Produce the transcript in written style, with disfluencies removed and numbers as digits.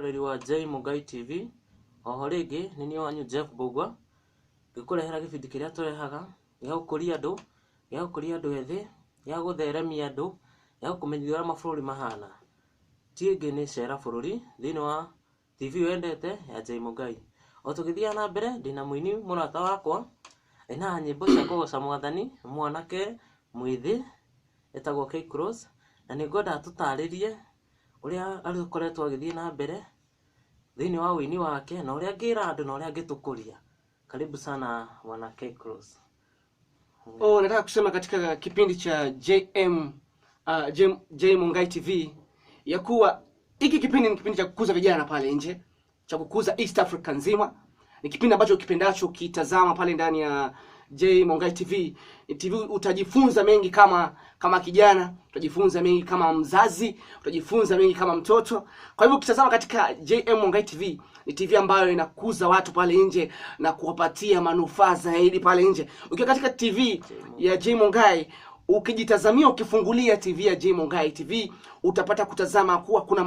Mwĩroreri wa J Mũngai TV. Oho rĩngĩ nĩ niĩ wanyu Jeff Mbũgua, ngĩkũrehera gĩbindi kĩrĩa tũrehaga gĩa gũkũria andũ, gĩa gũkũria andũ ethĩ, gĩa gũtheremia andũ, gĩa gũkũmenyithia ũrĩa mabũrũri mahana. Ti ĩngĩ nĩ Cera Bũrũri thĩinĩ wa TV wendete ya J Mũngai. O tũgĩthiaga na mbere ndĩna mũini mũrata wakwa, ainaga nyĩmbo cia kũgoca mwathani, mwanake mwĩthĩ etagwo K Cross, na nĩ ngwenda atũtarĩrie ũrĩa akoretwo agĩthiĩ na mbere thĩinĩ wa ũini wake na ũrĩa angĩra andũ na ũrĩa angĩtũkũria. Karibu sana bwana K Cross. Oh, nataka kusema katika kipindi cha JM J, J Mungai TV ya kuwa hiki kipindi ni kipindi cha kukuza vijana pale nje, cha kukuza East Africa nzima. Ni kipindi ambacho ukipendacho ukitazama pale ndani ya J Mungai TV, ni TV utajifunza mengi kama kijana, utajifunza mengi kama mzazi, utajifunza mengi kama mtoto. Kwa hivyo ukitazama katika JM Mungai TV ni TV ambayo inakuza watu pale nje na kuwapatia manufaa zaidi pale nje. Ukiwa katika TV ya J Mungai ukijitazamia, ukifungulia TV ya J Mungai TV utapata kutazama kuwa kuna